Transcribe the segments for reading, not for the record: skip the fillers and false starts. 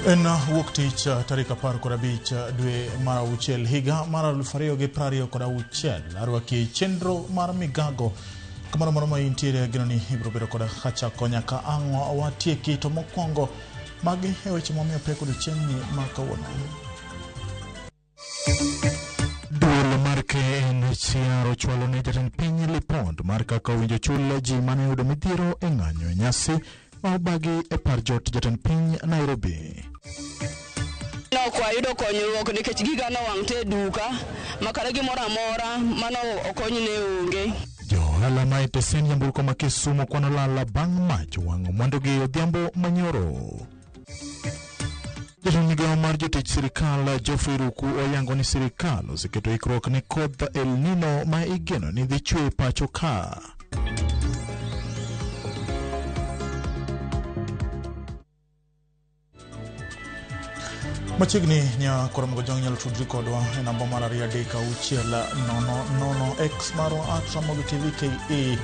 En wuok tich tarik 15 dwe mar auchiel higa mar 2026. Arwaki chenro mar migago kamoro amora ma intiere, ageno ni ibiro bedo koda kachako nyaka ang' watieki. To mokwongo magi e weche momiyo pek odiochieng'ni ma kawuono. Duol mar KNHCR ochwalo ne jatend piny lipot mar kaka owinjo chul ji mane oyudo midhiero e ng'anyo e nyasi ma obagi e par jot jatend piny Nairobi. Ok wayudo konyruok nikech giga nowang' te e duka ma kata gimoro amora mano okony ne onge. Jo ohala ma e tesen nyamburko ma Kisumu kwano lala bang' mach wang'o mwandugi odhiambo manyoro. Jatend migawo mar jotich sirikal Geoffrey Ruku oyango ni sirikal oseketo ikruok ne koth El Nino ma igeno ni dhi chwe pacho ka. Machiegni nya koromo gojong nyalo tudri kodwa e namba mar 23600, X marwa at Ramogi TV KE,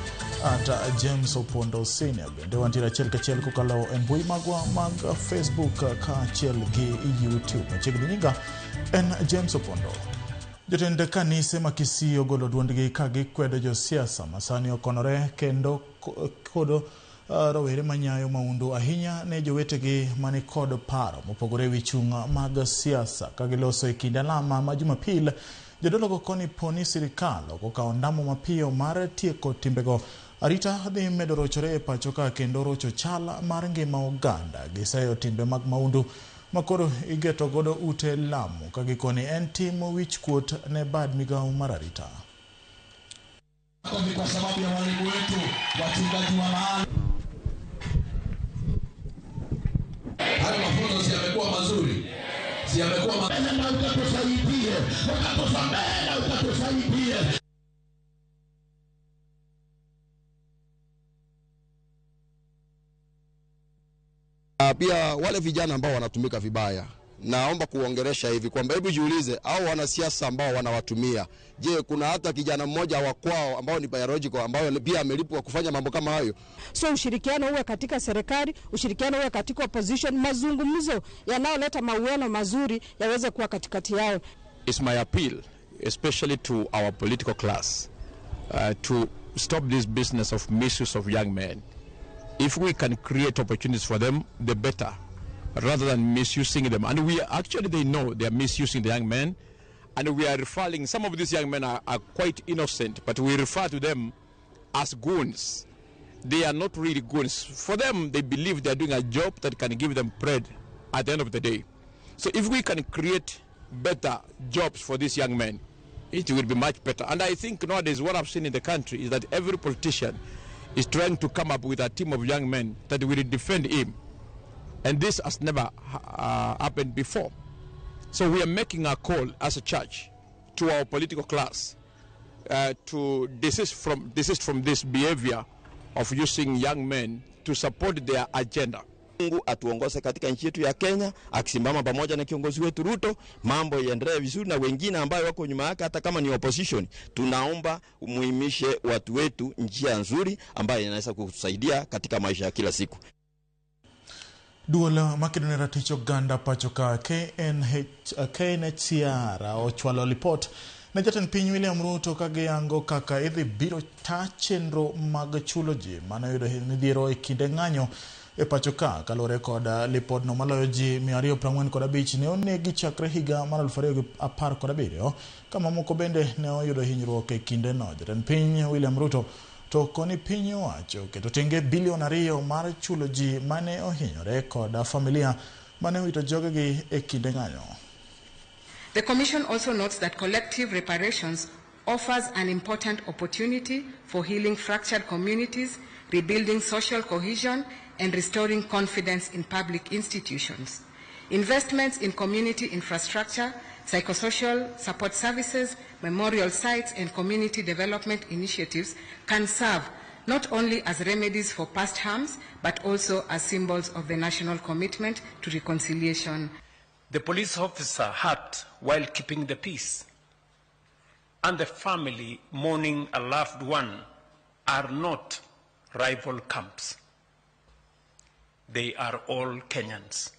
at James Opondo Senior. Bende wantiere achiel kachiel kokalo e mbui magwa mag Facebook kaachiel gi YouTube. Machiegni nyinga en James Opondo. Jotend kanise ma Kisii ogolo duondgi ka gikwedo josiasa masani okonore kendo kodo rowere manyayo maundu ahinya ne jowetegi mani kod paro mopogore ewi chung' mag siasa. Ka giloso e kind alama ma Jumapil, jodologo koni poni sirikal ok okawo ondamo mapiyo mar tieko timbego, arita dhi medo rochore e pacho ka kendo rocho chal mar ngima oganda. Giseyo timbe mag maundu makoro igeto godo ute lamo ka gikoni en tim wichkuot ne bad migawo mar arita. Ni kwa sababu ya walimu wetu, wachungaji wa mahali. Haya mafunzo si yamekuwa mazuri, si yamekuwa na ukatusaidie, ukatusamehe na ukatusaidie. Pia wale vijana ambao wanatumika vibaya, naomba kuongelesha hivi kwamba hebu jiulize, au wanasiasa ambao wanawatumia, je, kuna hata kijana mmoja wa kwao ambao ni biological ambao pia amelipwa kufanya mambo kama hayo? So ushirikiano uwe katika serikali, ushirikiano uwe katika opposition, mazungumzo yanayoleta mauano mazuri yaweze kuwa katikati yao. It's my appeal, especially to our political class, to stop this business of misuse of young men. If we can create opportunities for them, the better, rather than misusing them. And we actually, they know they are misusing the young men, and we are referring, some of these young men are quite innocent, but we refer to them as goons. They are not really goons. For them, they believe they are doing a job that can give them bread at the end of the day. So if we can create better jobs for these young men, it will be much better. And I think nowadays what I've seen in the country is that every politician is trying to come up with a team of young men that will defend him. And this has never happened before. So we are making a call as a church to our political class to desist from this behavior of using young men to support their agenda. Mungu atuongoze katika nchi yetu ya Kenya, akisimama pamoja na kiongozi wetu Ruto, mambo yaendelee vizuri, na wengine ambayo wako nyuma yake, hata kama ni opposition, tunaomba muhimishe watu wetu njia nzuri ambayo inaweza kutusaidia katika maisha ya kila siku. Duol makedo ne ratich oganda pacho ka KNHCR ochwalo lipot ne jatend piny William Ruto ka giyango kaka idhi biro ta chenro mag chulo ji mane oyudo midhiero e kinde ng'anyo e pacho ka. Kaluwore kod lipodno, maloyo ji 245 ne onegi chakre higa mar 2017, ka mamoko bende ne oyudo hinyruok e kindeno. Jatend piny William Ruto to koni piny owacho oketo tenge bilion 2 mar chulo ji mane ohinyore kod familia mane owito jogegi e kinde ng'anyo. The Commission also notes that collective reparations offers an important opportunity for healing fractured communities, rebuilding social cohesion, and restoring confidence in public institutions. Investments in community infrastructure, psychosocial support services, memorial sites, and community development initiatives can serve not only as remedies for past harms, but also as symbols of the national commitment to reconciliation. The police officer hurt while keeping the peace, and the family mourning a loved one are not rival camps. They are all Kenyans.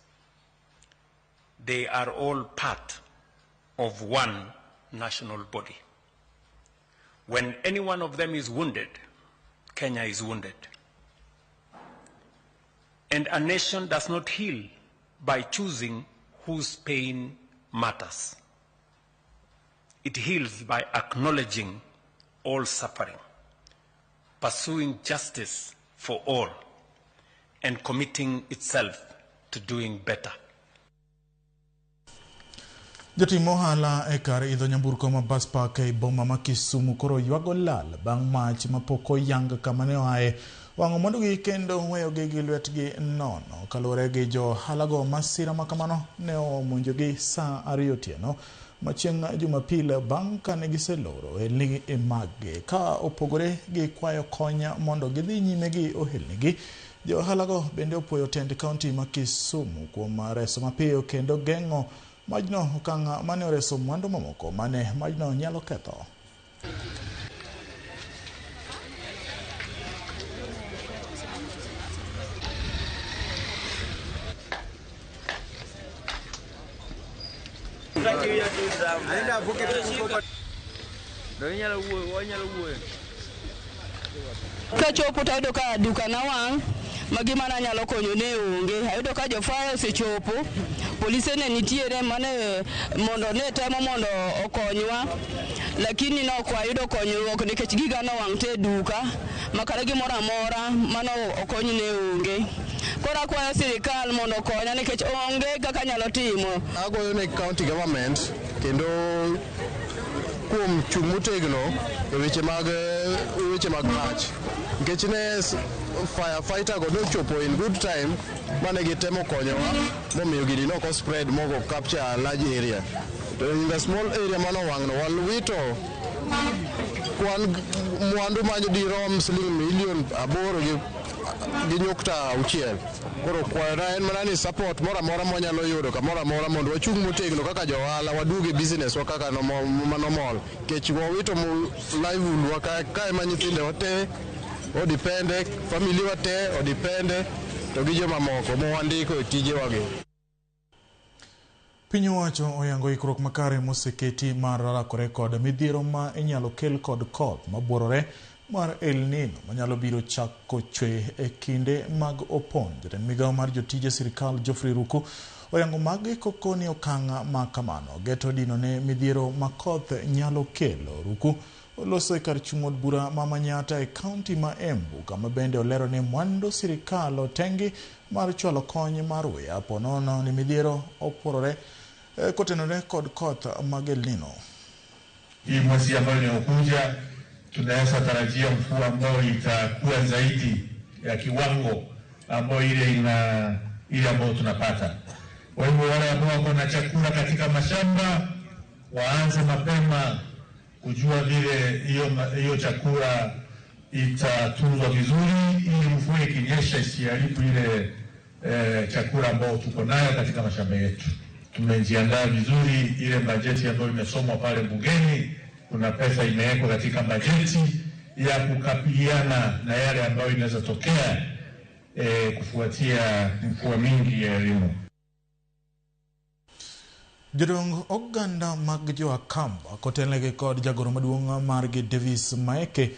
They are all part of one national body. When any one of them is wounded, Kenya is wounded. And a nation does not heal by choosing whose pain matters. It heals by acknowledging all suffering, pursuing justice for all, and committing itself to doing better. Jotim ohala e kar idho nyamburko ma bus park e boma ma Kisumu koro ywago lal bang' mach mapok oyang kama ne oaye wang'o mwandugi kendo weyogi gi lwetgi nono. Kaluwore gi jo ohalago, masira ma kamano ne omonjogi saa 2 otieno ma chieng' Jumapil bang' kane giseloro ohelni maggi. Ka opogore gi kwayo kony mondo gidhi nyime gi ohelnigi, jo ohalago bende opuoyo tend kaunti ma Kisumu kuom reso mapiyo kendo geng'o majno, okang' mane oreso mwandu mamoko mane majno nyalo ketho. Kachopo to ayudo ka duka na wang' ma gima nanyalo konyo ne onge. Ayudo ka jofaya osechopo, polise ne nitiere mane mondo ne temo mondo okonywa, lakini ne ok wayudo konyruok nikech giga nowang' te e duka ma kata gimoro amora mano okony ne onge. Koro akwayo sirikal mondo okonya nikech onge kaka anyalo timo. Agoyo ne county government kendo kuom chung' motegno e weche mag mach, nikech ne firefighter go nochopo in good time mane gitemo konyowa momiyo gini nok spread moko capture a large area. To in the small area manowang'no walwito kwan mwandu ma dirom siling milion 8 gi nyukta 6. Koro kwayona en mana ni support moro amora mwanyalo yudo kamoro amora mondo wachung' motegno kaka jo ohala, waduog e business wa kaka manomol, nikech wawito livelihood wa ka ema nyithindewa te odipende, family wa te odipende, to gi jomamoko mowandiko e tijewagi. Piny owacho oyango ikruok makare moseketi mar rakore kod midhiero ma inyalo kel kod koth mabuorore mar El Nino manyalo biro chako chwe e kinde mag opon. Jatend migawo mar jotije sirikal Geoffrey Ruku oyango magi kokoni okang' ma kamano geto dino ne midhiero ma koth nyalo kelo. Ruku oloso e kar chung' od bura ma Manyatta e kaunti ma Embu, kama bende olero ni mwandu sirikal otengi mar chwalo kony mar weya ponono ni midhiero oporore kotenore kod koth mag El Nino. Hii mwezi ambayo inayokuja tunaweza tarajia mvua ambayo itakuwa zaidi ya kiwango ambayo ile ambayo tunapata. Kwa hivyo wale ambao wako na chakula katika mashamba waanze mapema kujua vile hiyo chakula itatunzwa vizuri ili mvua ikinyesha isiharibu ile chakula ambayo tuko nayo katika mashamba yetu. Tumejiandaa vizuri, ile bajeti ambayo imesomwa pale bungeni, kuna pesa imewekwa katika bajeti ya kukabiliana na yale ambayo inaweza tokea kufuatia mvua mingi ya elimu. Jodong oganda mag jo Akamba kotelnegi kod jagoro maduong' margi Davis Maeke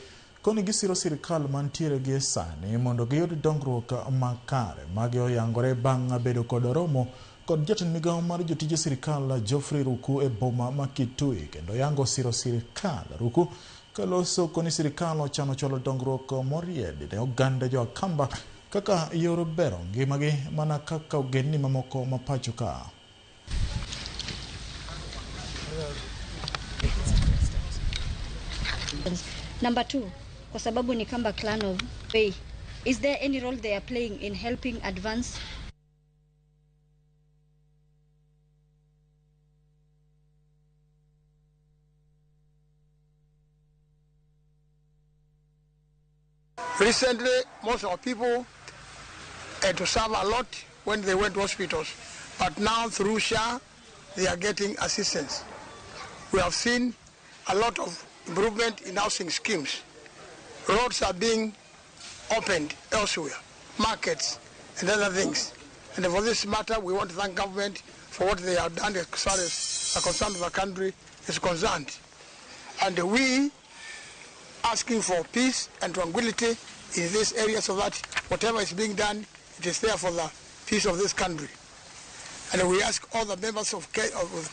koni gisiro sirikal mantiere gi sani mondo giyud dongruok makare. Magi oyangore bang' bedo kod romo kod jatend migawo mar jotije sirikal Geoffrey Ruku e boma ma Kitui kendo yango siro sirikal. Ruku kaloso koni sirikal ochano chwalo dongruok moriedi ne oganda jo Akamba kaka yor bero ngimagi mana kaka ogendni mamoko ma pacho ka. Number 2, kwa sababu ni Kamba clan of Bay, is there any role they are playing in helping advance Recently, most of our people had to suffer a lot when they went to hospitals, but now through SHA, they are getting assistance. We have seen a lot of improvement in housing schemes. Roads are being opened elsewhere, markets and other things. And for this matter, we want to thank government for what they have done as far as the concern of the country is concerned. And we asking for peace and tranquility in this area so that whatever is being done, it is there for the peace of this country. And we ask all the members of the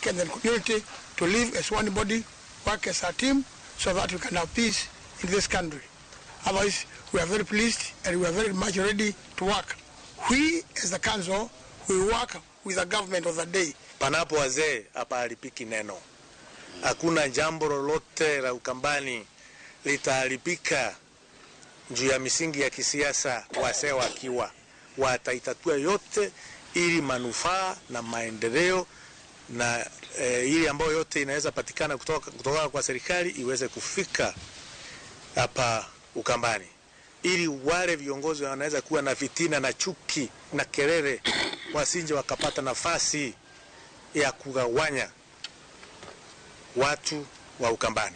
Kenyan community to live as one body, work as a team, so that we can have peace in this country. Otherwise, we are very pleased and we are very much ready to work. We, as the council, we work with the government of the day. Panapo wazee hapaharibiki neno. Hakuna jambo lolote la Ukambani litaharibika juu ya misingi ya kisiasa. Wazee wakiwa wataitatua yote ili manufaa na maendeleo na ili ambayo yote inaweza patikana kutoka kwa serikali iweze kufika hapa Ukambani, ili wale viongozi wanaweza kuwa na fitina na chuki na kelele wasinje wakapata nafasi ya kugawanya watu wa Ukambani.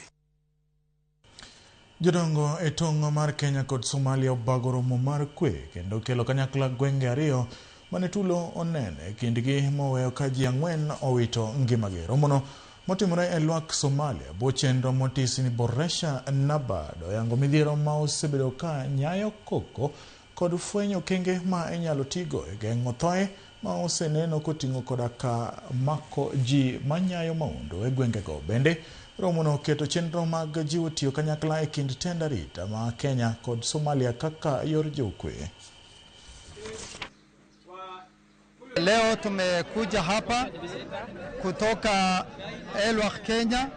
Jodongo e tong' mar Kenya kod Somalia obago romo mar kwe kendo kelo kanyakla gwenge ariyo mane tulo onene kindgi moweyo ka ji 4 owito ngimagi. Romono motimore e lwak Somalia bwo chenro motisi ni Boresha Nabad oyango midhiero ma osebedo ka nyayo koko kod fwenyo okenge ma inyalo tigo e geng'o thoe ma oseneno koting'o koda ka mako ji manyayo maundu e gwengego. Bende romono oketo chenro mag jiwo tiyo kanyakla e kind tend arita ma Kenya kod Somalia kaka yor jokwe. Leo tumekuja hapa kutoka Elwak Kenya,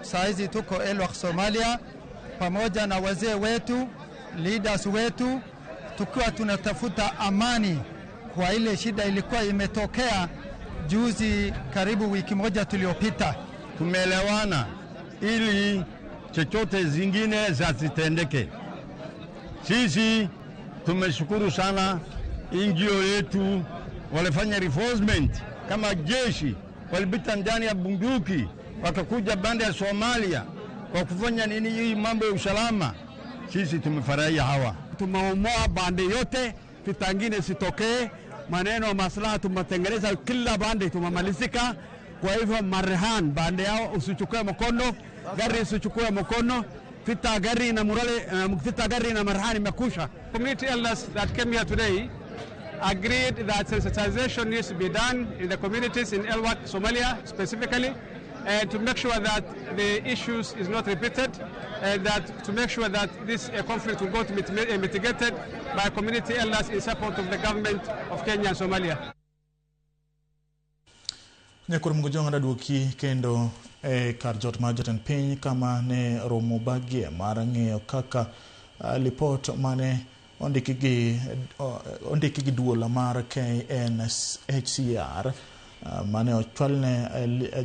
saizi tuko Elwak Somalia, pamoja na wazee wetu, leaders wetu, tukiwa tunatafuta amani kwa ile shida ilikuwa imetokea juzi karibu wiki moja tuliopita. Tumeelewana ili chochote zingine zisitendeke. Sisi tumeshukuru sana NGO yetu, walifanya reinforcement kama jeshi, walipita ndani ya bunduki wakakuja bande ya Somalia kwa kufanya nini hii mambo ya usalama. Sisi tumefurahia hawa. Tumeomoa bande yote, vita ingine sitokee, maneno maslaha tumetengeneza kila bande tumemalizika. Kwa hivyo Marehan bande yao usichukue mkono, gari usichukue mkono, vita gari na murale, vita gari na Marehan imekusha. Community elders that came here today agreed that sensitization needs to be done in the communities in Elwak, Somalia specifically, and to make sure that the issues is not repeated, and that to make sure that this conflict will go to be mitigated by community elders in support of the government of Kenya and Somalia. Nyakwar Mugojong aduoki kendo e kar jot mar jatend piny kama ne romo bagie mar ng'eyo kaka lipot mane ondiki gi duol mar KNHCR mane ochwalne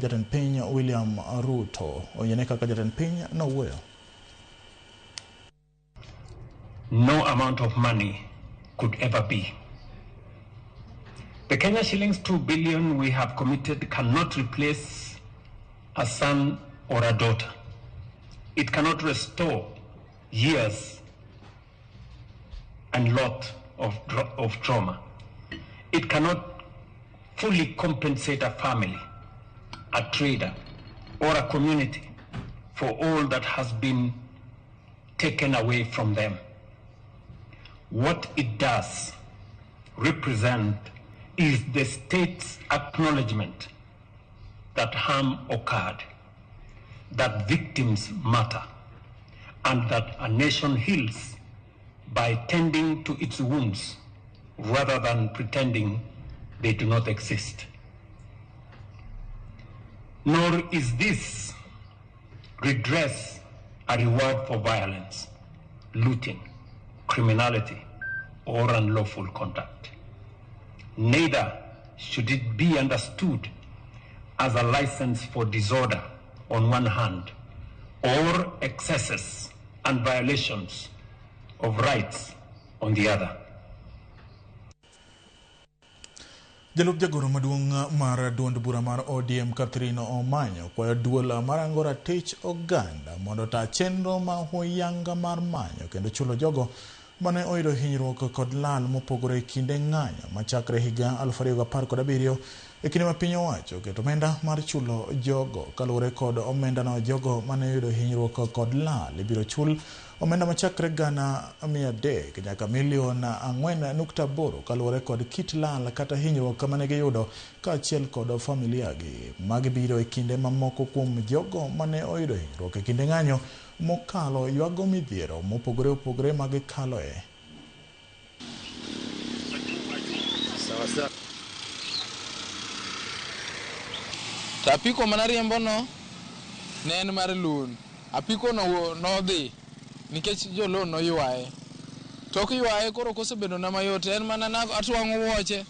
jatend piny William Ruto oyiene kaka jatend piny nowuoyo. No amount of money could ever be. The Kenya shillings 2 billion we have committed cannot replace a son or a daughter. It cannot restore years and lot of trauma. It cannot fully compensate a family, a trader, or a community for all that has been taken away from them. What it does represent is the state's acknowledgement that harm occurred, that victims matter, and that a nation heals by tending to its wounds rather than pretending they do not exist. Nor is this redress a reward for violence, looting, criminality, or unlawful conduct. Neither should it be understood as a license for disorder on one hand, or excesses and violations of rights on the other. Jalup jagoro maduong' mar duond bura mar ODM Catherine Omanyo kwayo duol marango ratich oganda mondo ota chenro ma huyanga mar manyo kendo chulo jogo mane oyudo hinyruok kod lal mopogore e kinde ng'anyo machakre higa 2017 E kinde ma piny owacho oketo omenda mar chulo jogo kaluwore kod omendano, jogo mane oyudo hinyruok kod lal ibiro chul omenda machakre 300,000 nyaka milion 4.8 kaluwore kod kit lal kata hinyruok mane giyudo kaachiel kod familia gi. Magi biro e kinde mamoko kuom jogo mane oyudo hinyruok e kinde ng'anyo mokalo ywago midhiero mopogore opogore ma gikaloe. To apiko manariembono ne en mar loan. Apiko no nodhi nikech jo loan noywaye. Tok ywaye koro kosebedo na mayot en mana na atwang'o wuoche.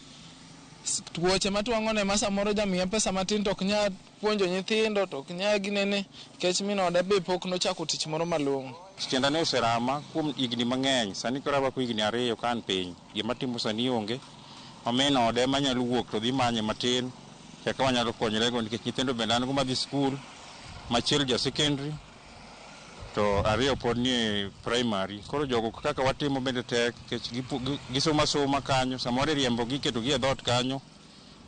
Wuoche matwang'o ne ma samoro jamiya pesa matin to ok nyal puonjo nyithindo to ok nyal ginene nikech min oda be pok nochako tich moro malong'o. Tienda ne oserama kuom higni mang'eny. Sani koro arwako higni 2 ka an piny. Gima timo sani onge. Ma min ode ema nyalo wuok to dhi manye matin kaka wanyalo konyrego nikech nyithindo bende an go madhi skul, machiel ja secondary to 2 pod nie primary. Koro jogo kaka watimo bende tek nikech gisomo asoma kanyo, samoro iriembogi iketogi e dhoot kanyo,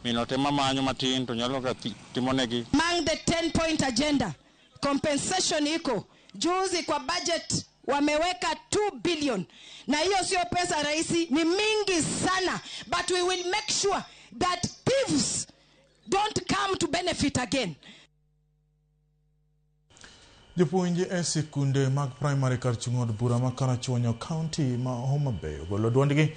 min ot ema manyo matin to nyalo ka timonegi. Among the 10-point agenda, compensation iko. Juzi kwa budget wameweka 2 billion, na hiyo sio pesa rahisi, ni mingi sana, but we will make sure that thieves don't come to benefit again. Jopuonj e sikunde mag primary kar chung' od bura ma Karachuonyo County ma Homa Bay ogolo duondgi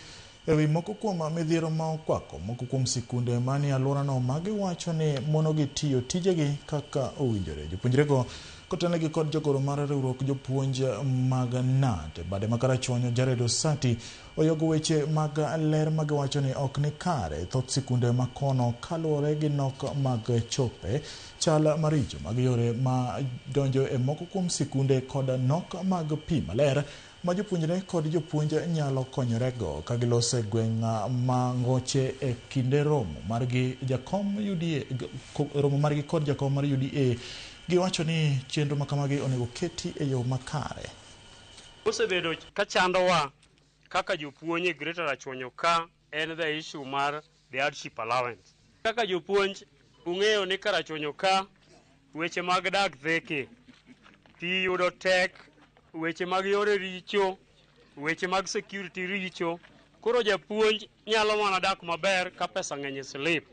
ewi moko kuom midhiero ma okwako moko kuom sikunde manie alworano ma giwacho ni monogi tiyo tijegi kaka owinjore. Jopuonjrego kotenegi kod jagoro mar riwruok jopuonj mag KNUT e bade ma Karachuonyo Jared Osati oyogo weche mag ler ma giwacho ni ok ni kare thoth sikunde ma kono kaluwore gi nok mag chope, chal maricho mag yore ma donjo e moko kuom sikunde kod nok mag pi maler ma jopuonjre kod jopuonj nyalo konyorego ka giloso e gweng' ma Ngoche e kinde romo margi jakom UDA, romo margi kod jakom mar UDA giwacho ni chenro makamagi onego keti e yo makare. Osebedo ka chandowa kaka jopuonj e Greater Rachuonyo ka en the issue mar the hardship allowance. Kaka jopuonj ung'eyo ni Karachuonyo ka weche mag dak theke, pi yudo tek, weche mag yore richo, weche mag security richo. Koro japuonj nyalo mana dak maber ka pesa ng'eny e slip.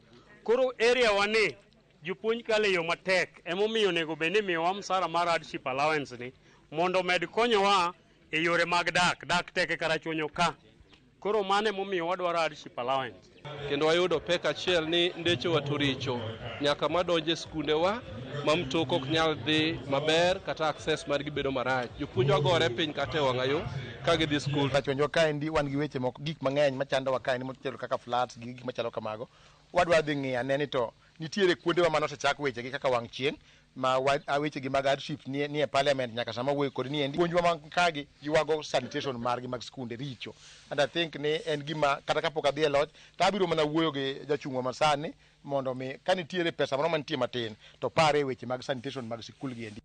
Koro area wa ni jopuonj kalo e yo matek, emomiyo onego bed ni imiyowa msara mar hardship allowance ni mondo omed konyowa e yore mag dak. Dak tek e Karachuonyo ka. Koro mano emomiyo wadwaro hardship allowance. Kendo wayudo pek achiel ni ndechewa to richo nyaka madonjo e skundewa ma mtoka ok nyal dhi maber kata access margi bedo marach. Jopuonj wagore piny kata e wang'ayo ka gidhi skul. Rachuonyo kaendi wan gi weche moko gik mang'eny machandowa kaendi machalo kaka floods gi gik machalo kamago. Wadwa dhi ng'iyo ane ni to nitiere kuondewa mane osechak wechegi kaka wang' chieng' ma wechegi mag hardship nie parliament nyaka sama wuoyo kod niendi. Puonjwa man kagi ywago sanitation margi mag skunde richo. And I think ni en gima kata kapok adhi e loch to abiro mana wuoyo gi jachung'wa masani mondo mi ka nitiere pesa moro mantie matin to pare e weche mag sanitation mag sikul gi endi.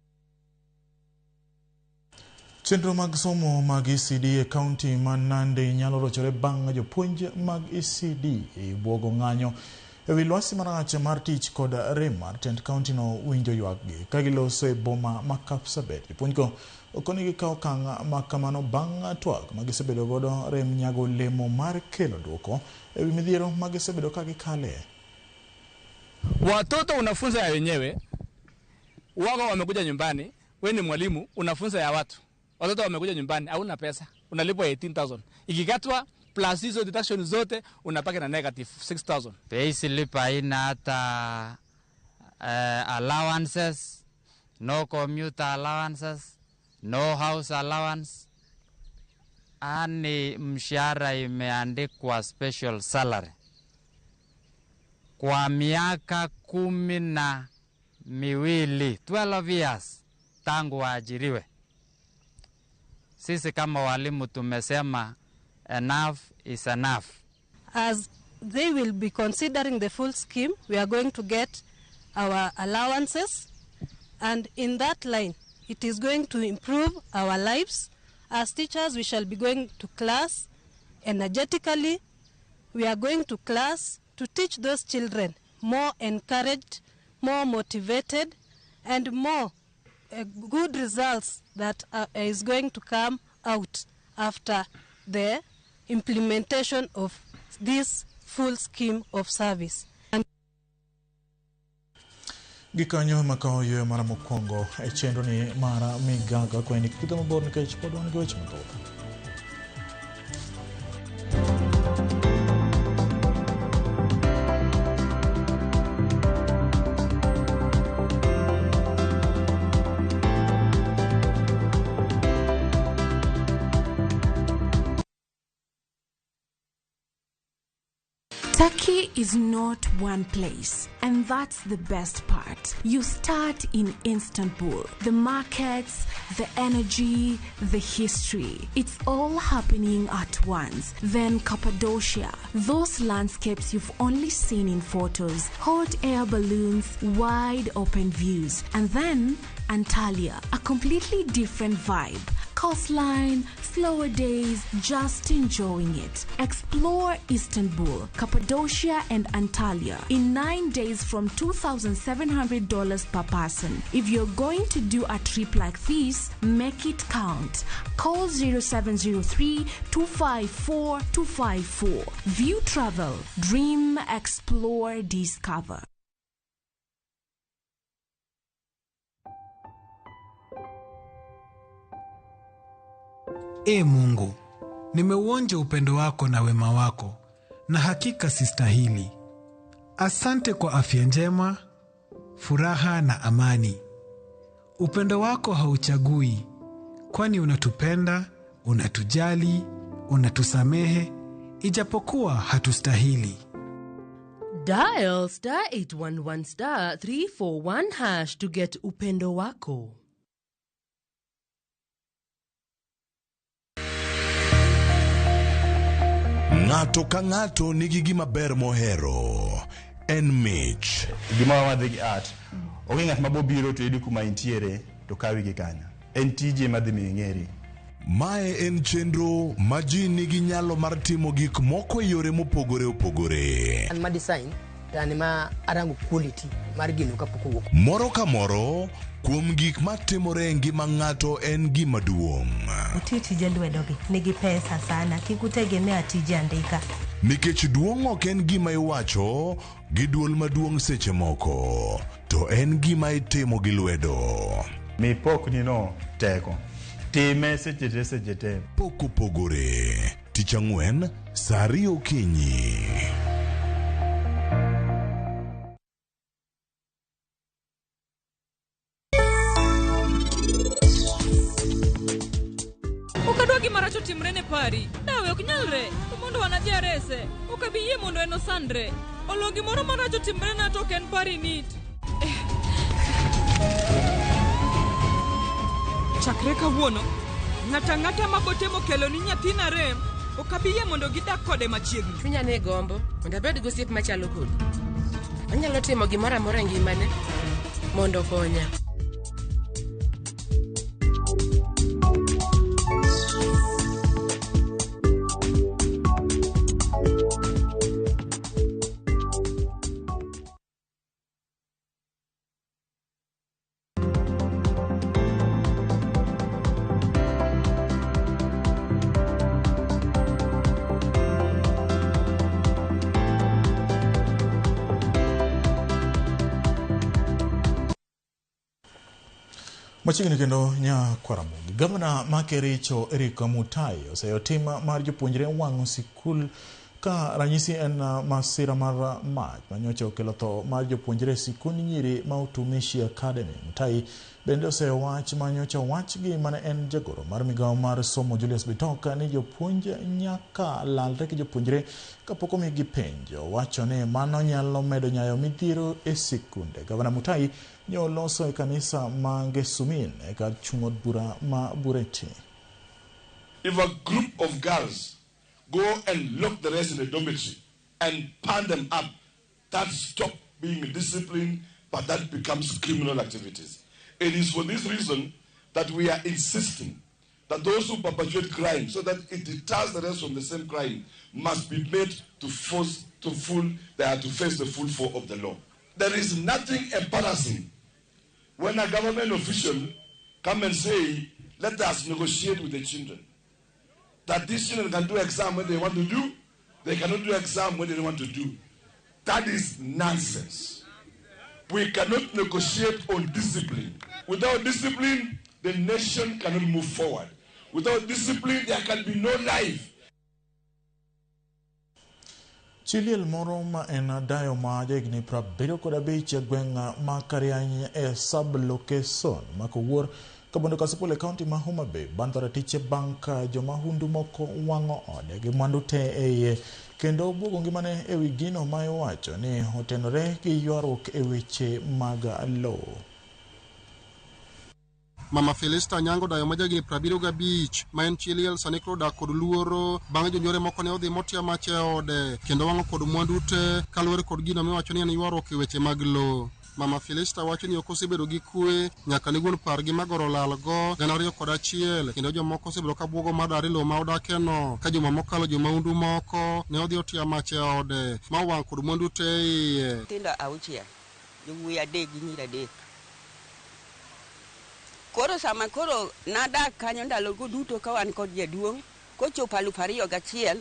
Chenro mag somo mag ECD e kaunti ma Nandi nyalo rochore bang' jopuonj mag ECD buogo ng'anyo ewi lwasi marach mar tich kod rem mar tend kaunti no winjo ywakgi ka giloso e boma ma Kapsabet. Jopuonjgo okoni gikawo okang' ma kamano bang' twak ma gisebedo godo rem nyago olemo mar kelo duoko ewi midhiero ma gisebedo ka gikale. Watoto unafunza ya wenyewe, wako wamekuja nyumbani, we ni mwalimu unafunza ya watu. Watoto wamekuja nyumbani, hauna pesa, unalipwa 18,000. Ikikatwa plus hizo deduction zote unapaki na negative 6,000. Payslip haina hata allowances, no commuter allowances, no house allowance. Ani mshahara imeandikwa special salary kwa miaka 12, 12 years tangu waajiriwe. Sisi kama walimu tumesema enough is enough. As they will be considering the full scheme, we are going to get our allowances, and in that line, it is going to improve our lives. As teachers, we shall be going to class energetically. We are going to class to teach those children more encouraged, more motivated, and more good results that is going to come out after the implementation of this full scheme of service. Gikanyo makawo yweyo mara mokwongo e chenro ni mar Migaga kweni kik idhi mabor nikech pod wan gi weche mathoth. Turkey is not one place, and that's the best part. You start in Istanbul. The markets, the energy, the history. It's all happening at once. Then Cappadocia, those landscapes you've only seen in photos, hot air balloons, wide open views. And then Antalya, a completely different vibe. Coastline, slower days, just enjoying it. Explore Istanbul, Cappadocia, and Antalya in 9 days from $2,700 per person. If you're going to do a trip like this, make it count. Call 0703 254 254. View Travel. Dream, explore, discover. E Mungu, nimeuonja upendo wako na wema wako, na hakika sistahili. Asante kwa afya njema, furaha na amani. Upendo wako hauchagui, kwani unatupenda, unatujali, unatusamehe, ijapokuwa hatustahili. Dial *811 *341# to get upendo wako. Ng'ato ka ng'ato nigi gima ber mohero. En mich. Gima wadhi gi art. Onge ng'at ma bobiro to yudi kuma intiere to kawi gi kanyo. En tije madhi miyo ing'eri. Mae en chenro ma ji nigi nyalo mar timo gik moko e yore mopogore opogore. An ma design to an ma arango quality mar gino kapok owuok. Moro ka moro kuom gik matimore e ngima ng'ato en gima duong'. Uti tije lwedogi nigi pesa sana, kik utegemea tije andika. Nikech duong' ok en gima iwacho gi duol maduong' seche moko, to en gima itimo gi lwedo. Mi pokni no teko. Time seche te seche te. Pok opogore. Tich ang'wen, saa ariyo okinyi. Ok adwa gima rach otimre ne Pari. Dawe ok nyalre. To mondo wanadhi arese. Ok abi yie mondo en osandre. Olo gimoro marach otimre na to ok en Pari nit. Chakre kawuono, ng'ato ang'ata ma botemo kelo ni nyathina rem, ok abi yie mondo gidak kode machiegni. Chunya ne gombo mondo abed gi osiep machalo kodi. Anyalo timo gimoro amora e ngimane mondo okonya. Machiegni kendo Nyakwaramogi. Gavana ma Kericho Eric Mutai oseyo tim mar jopuonjre wang'o sikul ka ranyisi en masira mar mach manyocha okelo tho mar jopuonjre e sikund nyiri ma Utumishi Academy. Mutai bende oseyo wach manyocha owach gi mane en jagoro mar migawo mar somo Julius Bitok ni jopuonj nyaka lalre gi jopuonjre kapok omigi penj. Owacho ni mano nyalo medo nyayo midhiero e sikunde. Gavana Mutai nyoloso e kanisa ma Ngesumin e kar chung' od bura ma Bureti. If a group of girls go and lock the rest in the dormitory and pan them up, that stops being disciplined, but that becomes criminal activities. It is for this reason that we are insisting That those who perpetuate crime, so that it deters the rest from the same crime, must be made to force to full, they are to face the full force of the law. There is nothing embarrassing when a government official come and say, let us negotiate with the children. That these children can do exam when they want to do, they cannot do exam when they don't want to do. That is nonsense. We cannot negotiate on discipline. Without discipline, the nation cannot move forward. Without discipline, there can be no life. Chi liel moro ma en dayo ma jahigni 75 e gweng' ma Kariany e sub-location ma Kowuor, Kabondo Kasipul e kaunti ma Homa Bay bang' thoro ratiche bang' ka jomahundu moko wang'o ode gi mwandu te e iye kendo buogo ngimane ewi gino ma iwacho ni otenore gi ywaruok e weche mag lowo. Mama Felista Nyango dayo ma jahigni 75 ma en chi liel sani koro odak kod luoro bang' jonjore moko ne odhi motiyo mach e ode kendo wang'o kod mwandu te kaluwore kod gino miwacho ni en ywaruok e weche mag lowo. Mama Felista wacho ni ok osebedo gi kwe nyaka ne wuon pargi magoro lalgo 2001 kendo jomoko osebedo ka buogo mar dar e lowo ma odakeno ka juma mokalo jomaundu moko ne odhi otiyo mach e ode ma owang' kod mwandu te e iye. Nyithindo 6, jowuoyi 3 gi nyiri 3. Koro sama koro nadak kanyo ndalogo duto ka wan kod jaduong', kochopo 2001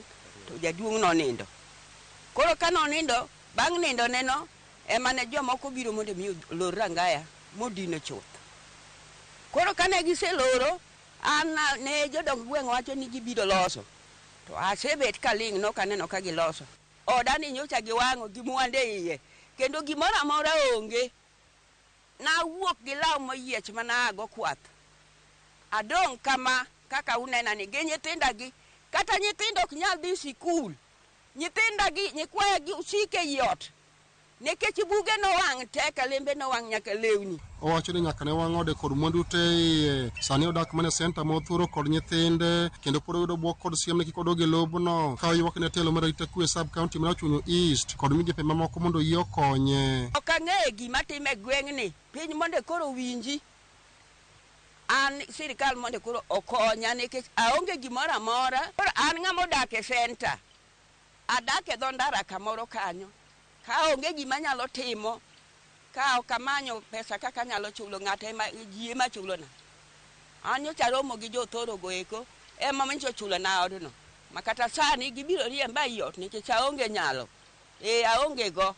to jaduong' nonindo. Koro ka nonindo, bang' nindo neno, ema ne jomoko biro mondo mi olor rangaya modino chuth. Koro kane giseloro, an ne jodong gweng' wacho ni gibiro loso. To asebet kaling' nok aneno ka giloso. Oda ni nyocha giwang'o gi mwandu e iye, kendo gimoro amora onge. Nawuok gi law moyiech mana ago kwath. Adong' kama kaka unena ni gi nyithinda gi, kata nyithindo ok nyal dhi sikul. Nyithinda gi, nyikwaya gi osike ei ot. Nikech buge nowang' te, kalembe nowang' nyaka lewni. Owacho ni nyaka ne wang' ode kod mwandu te iye. Sani odak mana e senta ma Othoro kod nyithinde kendo pod oyudo bwok kod siem ni kik odog e lobno ka oywak ne telo mar arita kwe sub county mar Rachuonyo East kod migepe mamoko mondo oyie okonye. Ok ang'eyo gima time e gweng'ni, piny mondo koro owinji. An sirikal mondo koro okonya nikech aonge gimoro amora. Koro an ng'ama odak e senta, adak e dho ndara kamoro kanyo. Ka onge gima anyalo timo, ka ok amanyo pesa kaka anyalo chulo ng'ato ema ji ema chulona. An nyocha aromo gi jothoro go eko ema nyocha ochulona odno. Ma kata sani gibiro riemba ei ot nikech aonge nyalo. Ee, aonge go.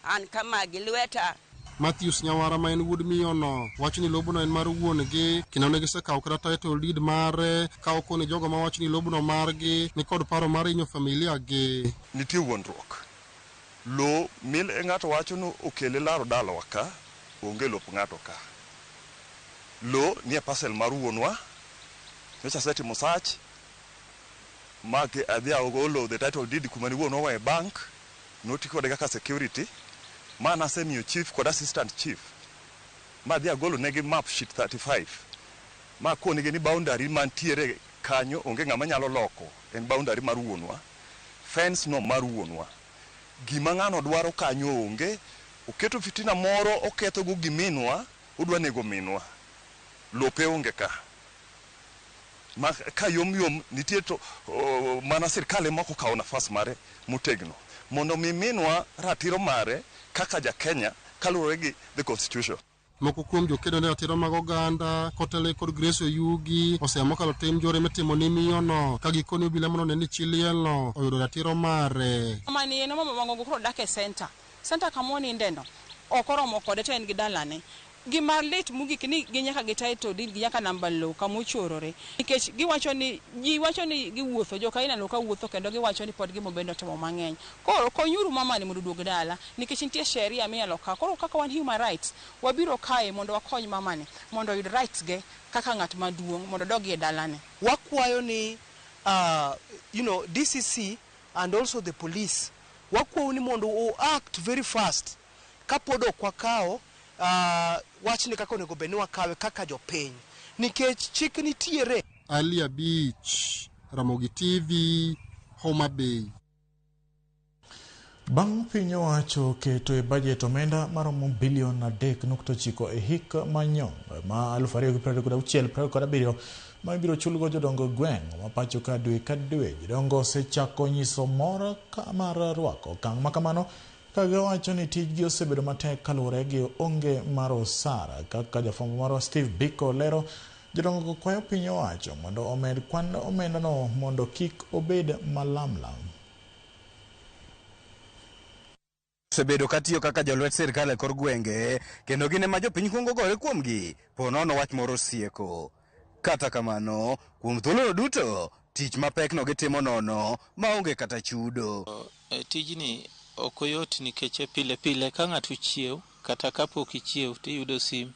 An kama gi lweta. Matthews Nyawara ma en wuod miyono wacho ni lobno en mar wuon-gi kendo ne gisekawo kata title deed mare ka okoni jogo mawacho ni lobno margi ni kod paro mar hinyo familia gi. Nitie wuondruok. Lo mil ng'ato wacho ni okele laro dalawa ka, onge lop ng'ato ka. Lo nie parcel mar wuonwa, nyocha asetimo search, ma adhi agolo the title deed kuma ne wuonwa oweyo e bank, noti kode kaka security, ma nasemiyo chief kod assistant chief, ma adhi agolo negi map sheet 35, ma akonegi ni boundary mantiere kanyo onge ng'ama nyalo loko, en boundary mar wuonwa, fence no mar wuonwa. Gima ng'ano dwaro kanyo onge, oketo fitina moro oketho go gi minwa, odwa nego minwa. Lope onge ka. Ma ka yom yom nitie to mana sirkal ema ok okawo nafas mare motegno. Mondo mi minwa ratiro mare kaka ja Kenya kaluwore gi the constitution. Moko kuom jokedo ne ratiro mag oganda kotele kod Grace Oyugi oseyamo kalo tim njore mitimo ne miyono ka gikone obila mondo one ni chi lielno oyudo ratiro mare. Mama ni en mama mang'ongo koro dak e center. Center kama oninde no ok oromo kode to en gi dalane. Gima lit mogik ni gi nyaka gi title deed gi nyaka namba lowo kama ochorore. Nikech giwacho ni ji wacho ni giwuotho, joka ineno ka wuotho kendo giwacho ni pod gima bende otimo mang'eny. Koro konyuru mama ni mondo oduog dala nikech nitie sheria minyalo kaw. Koro kaka wan human rights wabiro kae mondo wakony mama ni mondo oyud rights ge kaka ng'at maduong' mondo odog e dalane. Wakwayo ni DCC and also the police wakwayo ni mondo o act very fast kapod ok wakawo wachni kaka onego bed ni wakawe kaka jopiny nikech chik nitiere. Alia Beach, Ramogi TV, Homa Bay. Bang' piny owacho keto e bajet omenda maromo bilion 3.9 e hik manyong ma 2026-2027, ma ibiro chulgo jodongo gweng' ma pacho ka dwe ka dwe. Jodongo osechako nyiso mor mar rwako okang' ma kamano ka giwacho ni tijgi osebedo matek kaluwore gi onge mar osara. Kaka jafwambo marwa Steve Biko lero, jodongo kwayo piny owacho mondo omed kwan omendano mondo kik obed malamlam. Osebedo katiyo kaka jolwet sirkal e kor gwenge kendo gin ema jopiny kuongo gore kuomgi po nono wach moro sieko. Kata kamano, kuom thuolono duto, tich mapekno gitimo nono maonge kata chudo. Tijni ok oyot nikech pile pile ka ng'ato chiew kata kapok ichiew tiyudo sim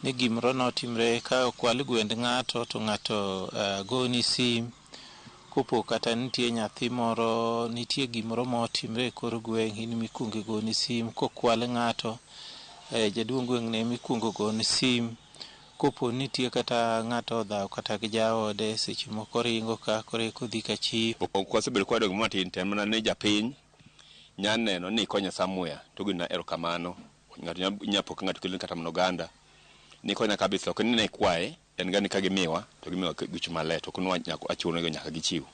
ni gimoro notimre ka okwal gwend ng'ato to ng'ato goni sim kopo kata nitie nyathi moro nitie gimoro motimre e kor gweng' in mikuongo igoni sim kokwal ng'ato jaduong' gweng' ne mikuongo goni sim kopo nitie kata ng'ato odhaw kata gi jaode seche moko ringo ka koro odhi ka chief. Ok wasebedo ka wadong' matin to en mana ni japiny nya neno ni ikonya somewhere to gina erokamano. Ng'ato nya po ka ng'ato keloni kata mana oganda ni ikonya kabisa ok ni ne ikwaye en ga ni ka gimiwa to gimiwa gi chuny maler to ok ni achuno nyaka gichiw.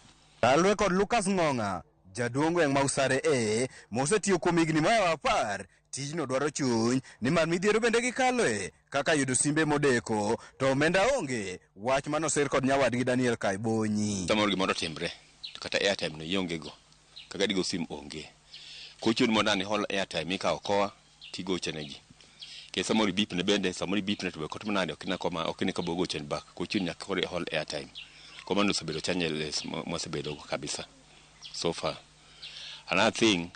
Kaluwore kod Lucas Ng'ong'a, jaduong' gweng' ma Usare A mosetiyo kuom higni mohewo 10, tijno dwaro chuny nimar midhiero bende gikaloe kaka yudo simbe modeko to omenda onge, wach manosir kod nyawadgi Daniel Kaibonyi. Samoro gimoro otimre to kata airtime no ionge go kaka digo sim onge. Kochuni mondo an ihol airtime ikawo koa tigochonegi. Nikech samoro ibip ne bende samoro ibip ne to be kotimo nade ok ine ok ine ka bo gochoni back kochuni nyaka koro ihol airtime. Koro mano osebedo challenges mwasebedo go kabisa so far. Another thing,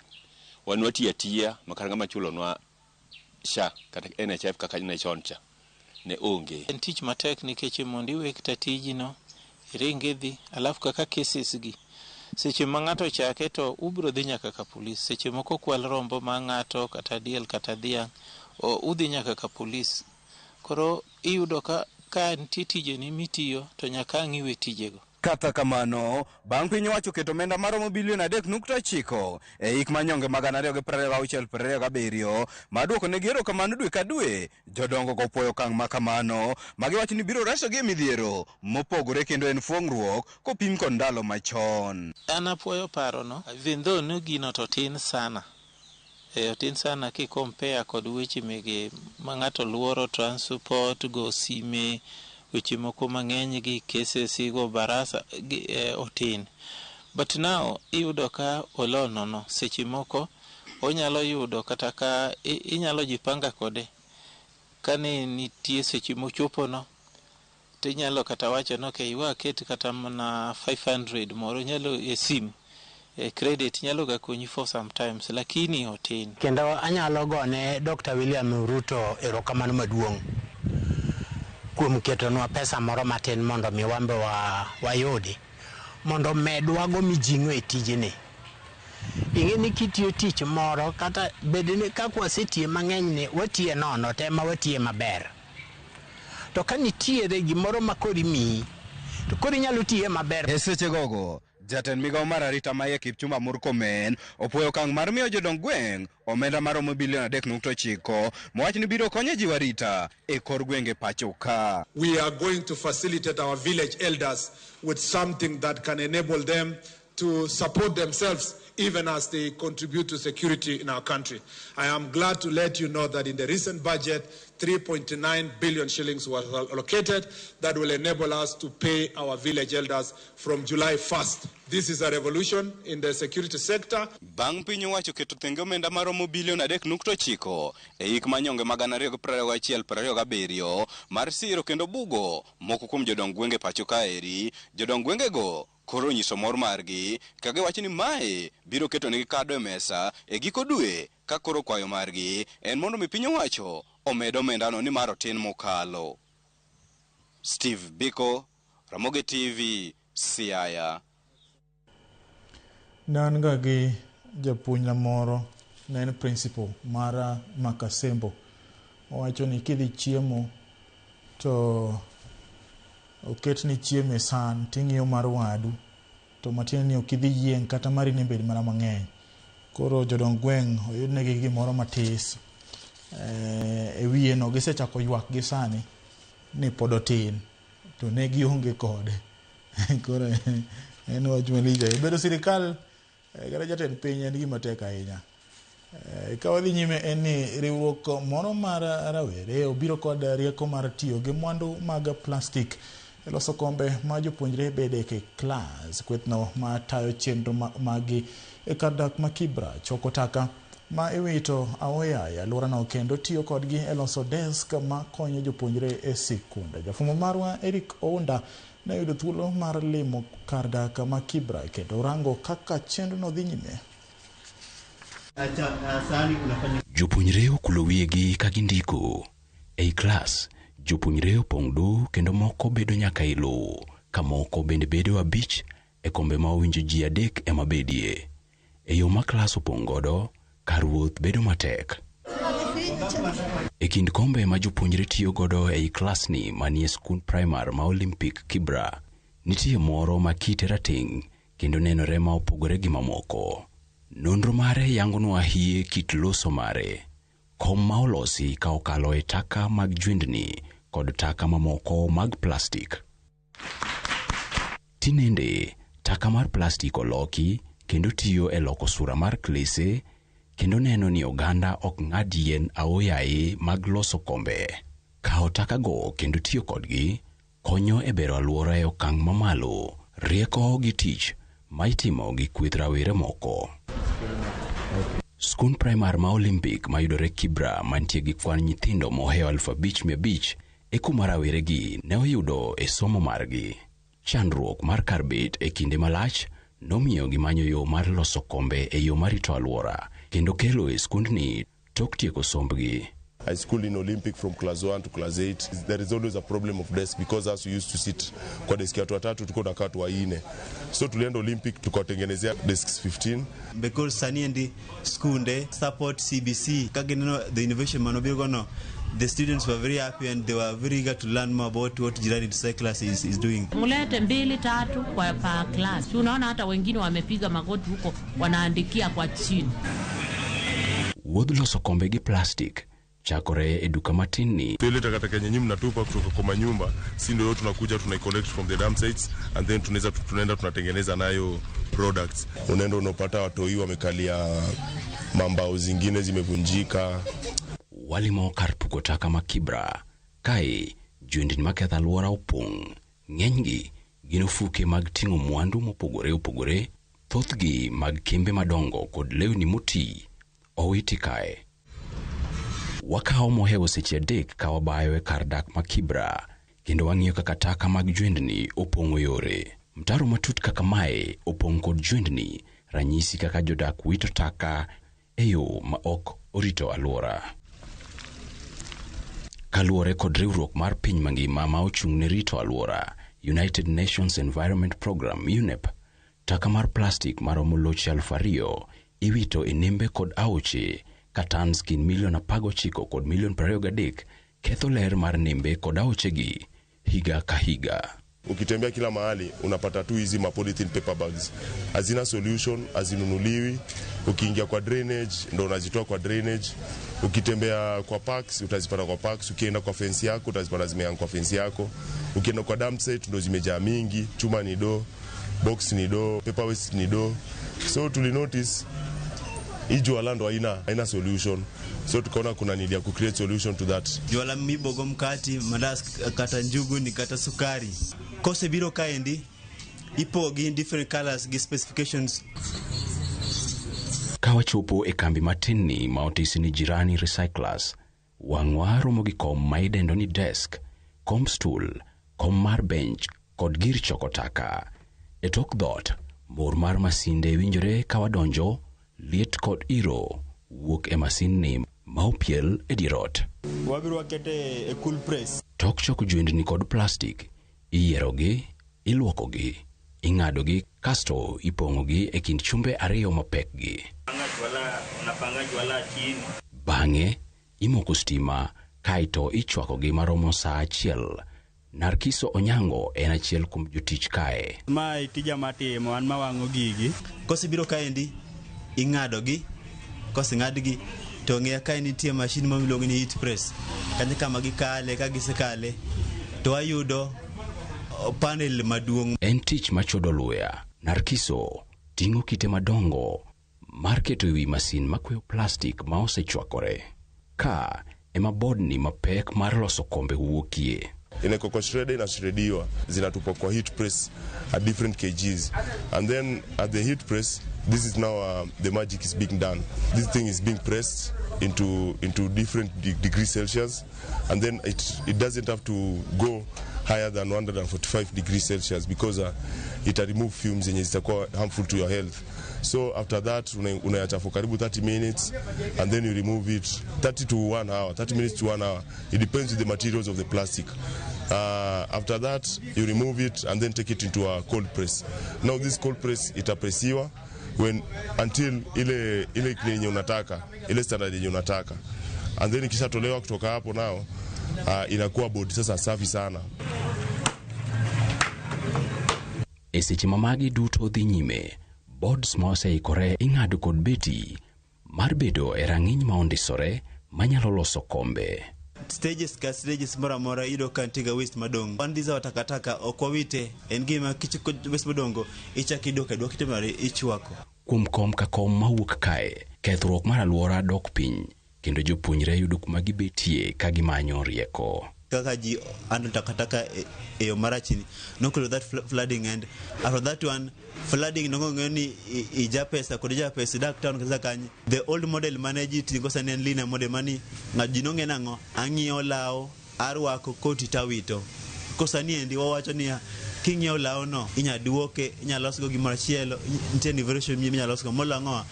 wan watiyo atiya ma kata ng'ama chulonwa SHA kata NHIF kaka ne chon cha ne onge. En tich matek nikech mondo iwe kata tijino iring idhi alafu kaka cases gi seche ma ng'ato chake to ubiro dhi nyaka ka polis seche moko kwal rombo mar ng'ato kata diel kata dhiang' udhi nyaka ka polis koro iyudo ka nitie tijeni mitiyo to nyaka ang' iwe tijego. Kata kamano, bang' piny owacho keto omenda maromo bilion 3.9 e hik manyonge mag 2026-2027 mar duoko negi erokamano dwe ka dwe, jodongo go opuoyo okang' ma kamano magiwacho ni biro resogi e midhiero mopogore kendo en fuong'ruok kopim kod ndalo machon. An apuoyo parono even though ni gino to tin sana. Otin sana ki compare kod weche mege ma ng'ato luoro transport, go sime, weche moko mang'eny gi cases go barasa gi, otin. But now iyudo ka olo nono seche moko onyalo yudo kata ka inyalo jipanga kode kane nitie seche mochopo no tinyalo kata wacho ni okay we aket kata mana 500 moro nyalo e sim e credit nyalo ga konyi for sometimes lakini otin. Kendo anyalo gone Dr. William Ruto erokamano maduong' kuom ketonwa pesa moro matin mondo mi wan be wayudi mondo medwago mijing'o e tijni. Ing'e ni kitiyo tich moro kata bed ni kaka wasetiye mang'eny ni watiye nono to ema watiye maber. To ka nitiere gimoro ma koro imiyi to koro inyalo tiye maber. E seche gogo, jatend migawo mar arita maiye Kipchumba Murkomen opuoyo okang' mar miyo jodong gweng' omenda maromo bilion 3.9 mowach ni biro konyo e jiwo arita e kor gwenge pacho ka. We are going to facilitate our village elders with something that can enable them to support themselves even as they contribute to security in our country. I am glad to let you know that in the recent budget, 3.9 billion shillings was allocated that will enable us to pay our village elders from July 1st. This is a revolution in the security sector. Bang' piny owacho keto thenge omenda maromo bilion 3.9 e hik manyonge mag 2021-2027 mar siro kendo bugo moko kuom jodong gwenge pacho kaeri, jodong gwengego koro onyiso mor margi ka giwacho ni mae biro ketonegi kado e mesa e giko dwe ka koro kwayo margi en mondo mi piny owacho omed omendano nimar otin mokalo. Steve Biko, Ramogi TV, Siaya. Ne an ga gi japuonjna moro, ne en principal mar Makasembo. Owacho ni kidhi chiemo to oketni chiemo e san ting'iyo mar wadu to matiende ni ok idhi yieng' kata mari ne bed mana mang'eny. Koro jodong gweng' oyudnegi gimoro matis e wiye no gisechako ywak gi sani ni pod otin. To ne gionge kode. Koro en wach malich ahinya. Bedo sirikal kata jatend piny en gima tek ahinya. Ka wadhi nyime en ni riwruok moro mar rawere obiro kod rieko mar tiyo gi mwandu mag plastik e loso kombe ma jopuonjre bede e klas. Kwethno ma tayo chenro magi e kar dak ma Kibra choko taka ma iwito aoyaye e alworano kendo tiyo kodgi e loso desk ma konyo jopuonjre e sikunde. Jafwambo marwa Eric Ounda ne oyudo thuolo mar limo kar dak ma Kibra kendo rango kaka chenrono dhi nyime. Jopuonjre okulo wiyegi ka gindiko. Ei klas, jopuonjre opong' du kendo moko bedo nyaka e lowo, ka moko bende bedo abich e kombe ma owinjo ji adek ema bedie. E yo ma klas opong' godo, kar wuoth bedo matek. E kind kombe ma jopuonjre tiyo godo ei klasni manie skund primar ma Olympic Kibra, nitie moro ma kite rateng' kendo nenore ma opogore gi mamoko. Nonro mare yangonwa hie kit loso mare. Kom ma olosi ka okalo e taka mag jwendni kod taka mamoko mag plastik. Tinende, taka mar plastik oloki kendo tiyo e loko sura mar klese kendo neno ni oganda ok ng'ad yien aoyaye mag loso kombe. Kawo takago kendo tiyo kodgi konyo e bero alwora e okang' mamalo, rieko gi tich ma itimo gi kweth rawere moko. Skund primar ma Olympic mayudore Kibra mantie gi kwan nyithindo mohewo 5,500 e kuma raweregi ne oyudo e somo margi. Chandruok mar kar bet e kinde malach nomiyo gimanyo yo mar loso kombe e yo marito alwora kendo kelo e skundni tok tieko sombgi. I school in Olympic from class 1 to class 8. There is always a problem of desk because us we used to sit kwa desk ya watu watatu tulikuwa tunakaa watu wanne. So tulienda Olympic tukawatengenezea desks 15. Because sani endi skunde support CBC ka gineno the innovation manobirogo no, the students were very happy and they were very eager to learn more about what Jirani Recyclers is doing. Mulete mbili tatu kwa per class. Unaona hata wengine wamepiga magoti huko wanaandikia kwa chini. Wuodh loso kombe gi plastik chakore e duka matin ni Ile takataka yenye nyinyi mnatupa kutoka kwa manyumba, si ndio tunakuja tuna collect from the dump sites and then tunaweza tunaenda tunatengeneza nayo products. Unaenda unapata watoi wamekalia mambao zingine zimevunjika. Walimo kar puko taka ma Kibra. Kae, jwendni maketho alwora opong'. Ng'enygi gin ofuke mag ting'o mwandu mopogore opogore, thothgi mag kembe madongo kod lewni moti owiti kae. Wakawo mohewo seche 3 ka wabayo e kar dak ma Kibra kendo wang'iyo kaka taka mag jwendni opong'o yore. Mtaro matut kaka mae opong' kod jwendni, ranyisi kaka jodak wito taka e yo ma ok orito alwora. Kaluwore kod riwruok mar piny mangima ma ochung' ne rito alwora, United Nations Environment Programme UNEP, taka mar plastik maromo loche 2,000 iwito e nembe kod aoche ka tans gin milion 19 kod milion 23 ketho ler mar nembe kod aochegi higa ka higa. Ukitembea kila mahali unapata tu hizi ma polythene paper bags, hazina solution, hazinunuliwi. Ukiingia kwa drainage ndo unazitoa kwa drainage. Ukitembea kwa parks utazipata kwa parks. Ukienda kwa fence yako utazipata zimehang kwa fence yako. Ukienda kwa dump site ndo zimejaa mingi. Chuma ni do, box ni do, paper waste ni do. So tuli notice hii juala ndo haina solution, so tukaona kuna need ya ku create solution to that. Juala mibogo mkati, mandas kata njugu ni kata sukari. Kosebiro kaendi ipogi in different colors gi specifications. Ka wachopo e kambi matin ni ma otisi ni Jirani Recyclers, wang'wa romo gi kom ma idendo ni desk, kom stool, kom mar bench kod gir choko taka. E tok dhoot, mor mar masinde winjore ka wadonjo, liet kod iro wuok e masin ni ma opiel e dier ot. Wabiro wakete e cool press. Tok choko jwendni kod plastik, iyierogi, iluokogi, ing'adogi kasto ipong'ogi e kind chumbe ariyo mapekgi. Bang'e, imoko stima kaeto ichwakogi maromo saa achiel. Narkiso Onyango en achiel kuom jotich kae. Mae tija matimo an mawang'o gigi. Kosebiro kaendi ing'adogi, koseng'adgi to ng'eya kae nitie machine ma miluongo ni heat press. Kanyo kama gikale, ka gisekale to wayudo panel maduong'. En tich machodo luya. Narkiso ting'o kite madongo mar keto ewi masin makweyo plastik ma osechwakore. Ka ema bodni mapek mar loso kombe wuokie. Inawekwa kwa shredder, inashrediwa, zinatupwa kwa heat press at different kgs, and then at the heat press, this is now the magic is being done. This thing is being pressed into different degrees Celsius, and then it doesn't have to go higher than 145 degrees Celsius because ita remove fumes zenye zitakuwa harmful to your health. So after that unaacha for karibu 30 minutes and then you remove it, 30 to 1 hour, 30 minutes to 1 hour. It depends with the materials of the plastic. After that you remove it and then take it into a cold press. Now this cold press itapresiwa when until ile yenye unataka, ile standard yenye unataka, and then ikishatolewa kutoka hapo nao inakuwa board sasa safi sana. E seche ma magi duto dhi nyime, boards ma oseikore ing'ado kod beti mar bedo e rang'iny ma ondisore manyalo loso kombe. Stages ka stages moro amora iyudo ka nitie ga waste madong'. Wan these are takataka ok wawite, en gima kichiko waste madong' ichako idok e dwok itimo nade, ichwako. Kuom kom ka kom mawuok kae, kethruok mar alwora dok piny kendo jopuonjre yudo kuma gibetie ka gimanyo rieko. Kaka ji handle takataka e yo marachni nokelo that flooding, and after that one flooding nong'e ni ija pesa kod ija pesa idak town kata kanye. The old model mane ji tigo sani en linear model mani ng'at ji nong'e nang'o ang'iewo law arwako koti tawito. Ko sani endi wawacho niya king'iewo law no inya duoke, inya losgo gimoro achielo, nitie version minya losgo molo ang'o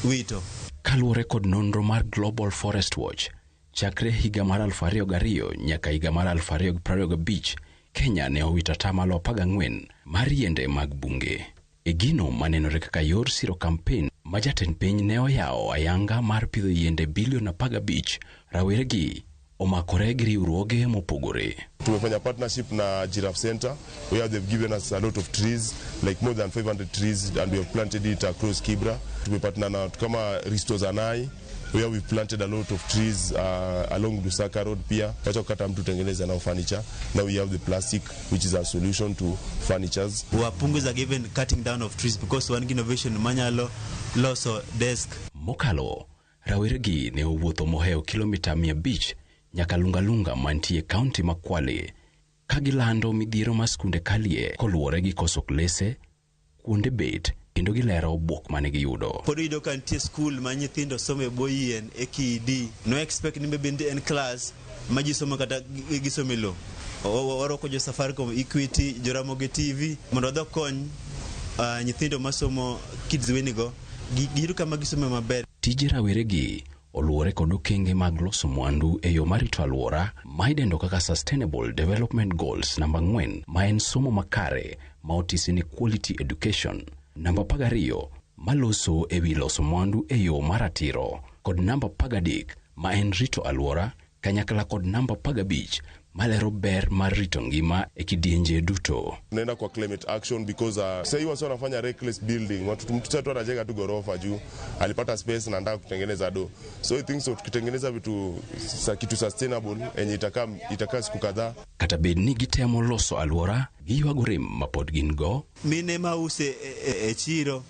wito. Kaluwore kod nonro mar Global Forest Watch, chakre higa mar 2002 nyaka higa mar 2025, Kenya ne owito 14% mar yiende mag bunge. E gino manenore kaka yor siro kampen ma jatend piny ne oyawo ayanga mar pidho yiende bilion 15, raweregi omakore gi riwruoge mopogore. Tumefanya partnership na Giraffe Center where they've given us a lot of trees, like more than 500 trees, and we have planted it across Kibra. Tumepartner na kama Risto Zanai where we planted a lot of trees along Lusaka Road pia. Wacha kukata mtu tengeneza nao furniture. Now we have the plastic, which is a solution to furnitures. Wapunguza given cutting down of trees because wan gi innovation manyalo loso desk. Mokalo, raweregi ne owuotho mohewo kilomita 500 nyaka Lungalunga mantie kaunti ma Kwale ka gilando midhiero ma skunde kalie koluwore gi koso klese, kuonde bet kendo gilero bwok mane giyudo. Pod iyudo ka nitie skul ma nyithindo somo e bwo yien e KED. No expect ni maybe en class ma ji somo kata gisomo e lowo. Warwako jo Safaricom, Equity, jo Ramogi TV mondo odhi okony nyithindo masomo kids winigo giyud kama gisome maber. Tije raweregi oluwore kod okenge mag loso mwandu e yo marito alwora ma idendo kaka Sustainable Development Goals namba 4 ma en somo makare ma otisi ni Quality Education, namba 12 maloso ewi loso mwandu e yo maratiro kod namba 13 ma en rito alwora kanyakla kod namba 15 malero ber mar rito ngima e kidienje duto. Tunaenda kwa climate action because sasa hivi wasi wanafanya reckless building. Watu mtu tu anajenga tu gorofa juu alipata space na anataka kutengeneza do. So I think so tukitengeneza vitu sa kitu sustainable yenye itakaa siku kadhaa. Kata bed ni gitemo loso alwora, giywago rem ma pod gin go. Mine mause e chiro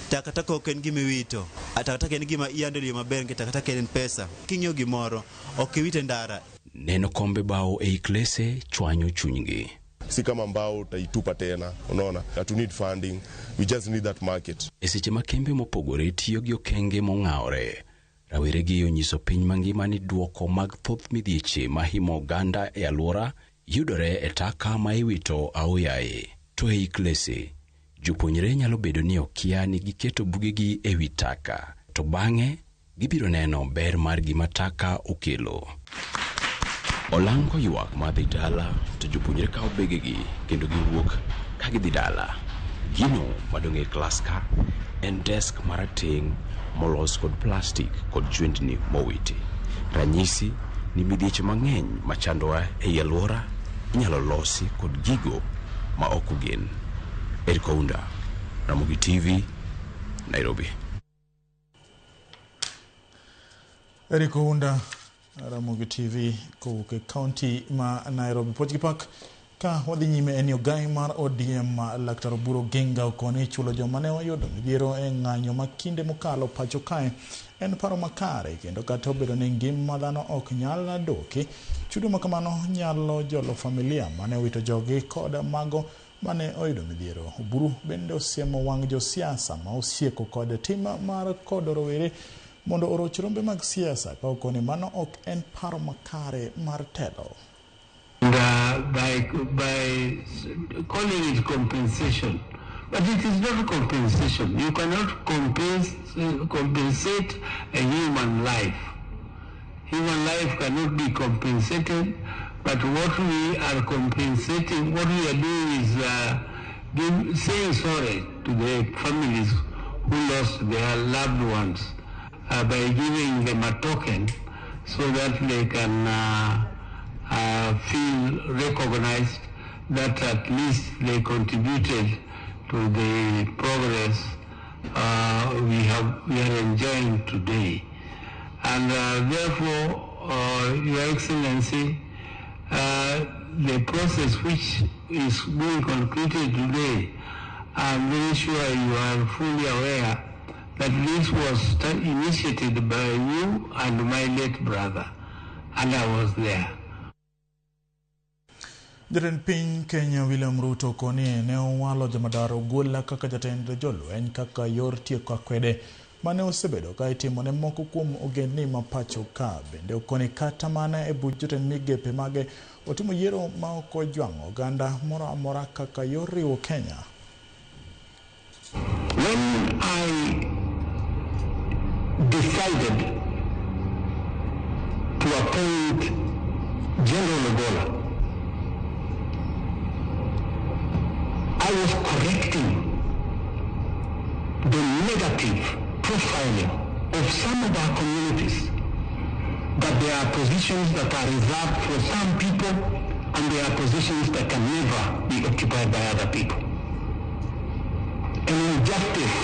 takataka ok en gima iwito, takataka en gima ihandle maber nikech takataka en pesa. King'iewo gimoro ok iwite ndara. Neno kombe bao ei klese chwanyo chunygi. Si kama mbao utaitupa tena, unaona? That we need funding, we just need that market. E seche ma kembe mopogore tiyo gi okenge mong'awore, raweregi onyiso piny mangima ni duoko mag thoth midhieche mahimo oganda e alwora yudore e taka ma iwito aoyaye. To ei klese, jopuonjre nyalo bedo ni okia ni giketo bugegi e wi taka, to bang'e gibiro neno ber mar gima taka okelo. Olango ywak mar dhi dala to jopuonjre kawo begegi kendo giwuok ka gidhi dala. Gino madong' e klas ka en desk marateng' molos kod plastik kod jwendni mowiti. Ranyisi ni midhieche mang'eny machandowa ei alwora inyalo losi kod gigo ma ok ogen. Eric Ounda, Ramogi TV, Nairobi. Eric Ounda, Ramogi TV kowuok e kaunti ma Nairobi. Puoch gi pak Ka wadhi nyime en ogai mar ODM Laktar Oburu Oginga okoni chulo joma ne oyudo midhiero e ng'anyo ma kinde mokalo pacho kae en paro makare kendo kata obedo ni ngima dhano ok nyal doki, chudo ma kamano nyalo jolo familia mane owito jogi kod mago mane oyudo midhiero. Oburu bende osiemo wang' josiasa ma osieko kod tim mar kodo rowere mondo oroch rombe mag siasa ka okoni mano ok en paro makare mar telo. And, by calling it compensation. But it is not compensation. You cannot compensate a human life. Human life cannot be compensated, but what we are compensating, what we are doing is saying sorry to the families who lost their loved ones by giving them a token so that they can feel recognized that at least they contributed to the progress we are enjoying today. And therefore, Your Excellency, the process which is being concluded today, I'm very sure you are fully aware that this was initiated by you and my late brother, and I was there. Jatend piny Kenya William Ruto koni ne owalo jamadar Ogolla kaka jatend jolweny kaka yor tieko akwede mane osebedo ka itimo ne moko kuom ogendni ma pacho ka. Bende okoni kata mana e buch jotend migepe mage otimo yiero ma ok ojwang'o oganda moro amora kaka yor riwo Kenya. When I decided to appoint General Ogolla, I was correcting the negative profiling of some of our communities, that there are positions that are reserved for some people and there are positions that can never be occupied by other people. An injustice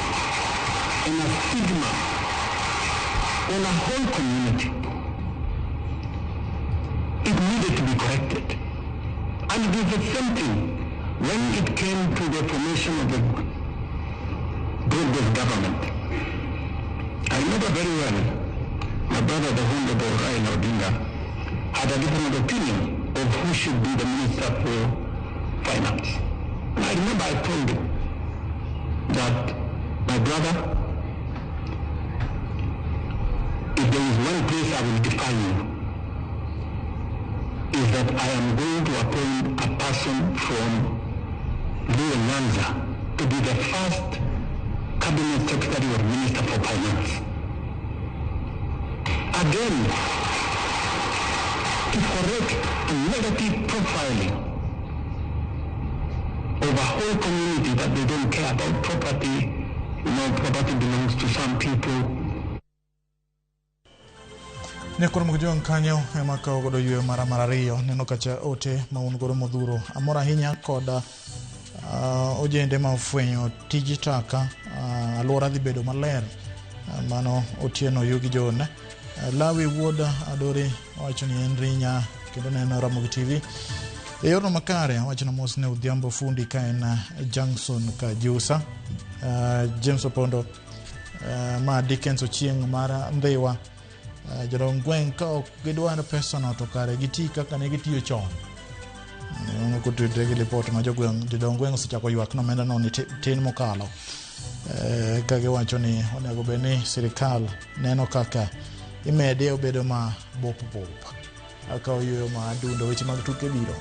and a stigma on a whole community. It needed to be corrected. And it is the same thing when it came to the formation of the broad-based government. I remember very well, my brother, the Honorable Raila Odinga, had a different opinion of who should be the Minister for Finance. And I remember I told him that, my brother, if there is one place I will define you, is that I am going to appoint a person from Luo Nyanza to be the first Cabinet Secretary or Minister for Finance. Again, to correct a negative profiling of a whole community that they don't care about property, you know, property belongs to some people. Nyakoro mokjong kanyo ema kawo godo yweyo mara mar ariyo neno kacha ote ma un godo modhuro. Amor ahinya kod ojende ma ofwenyo tij taka, alwora dhi bedo maler. Mano Otieno Yugi John. Lawi Wuod Adori wacho ni en rinya kendo neno Ramogi TV. E yorno makare wacho na mos ne Odhiambo Fundi ka en Jackson Kajusa. James Opondo ma Dickens Ochieng' mar Ndhiwa. Jodong gweng' ka ok gidwar pesa no to kare giti kaka ne gitiyo chon. Kotudre gi lipot ma jodong gweng' osechako ywak ni omenda no ni tin mokalo. Ka giwacho ni onego bed ni sirikal neno kaka imede obedo ma bop bop. Akawo yueyo ma adundo weche mag tuke biro.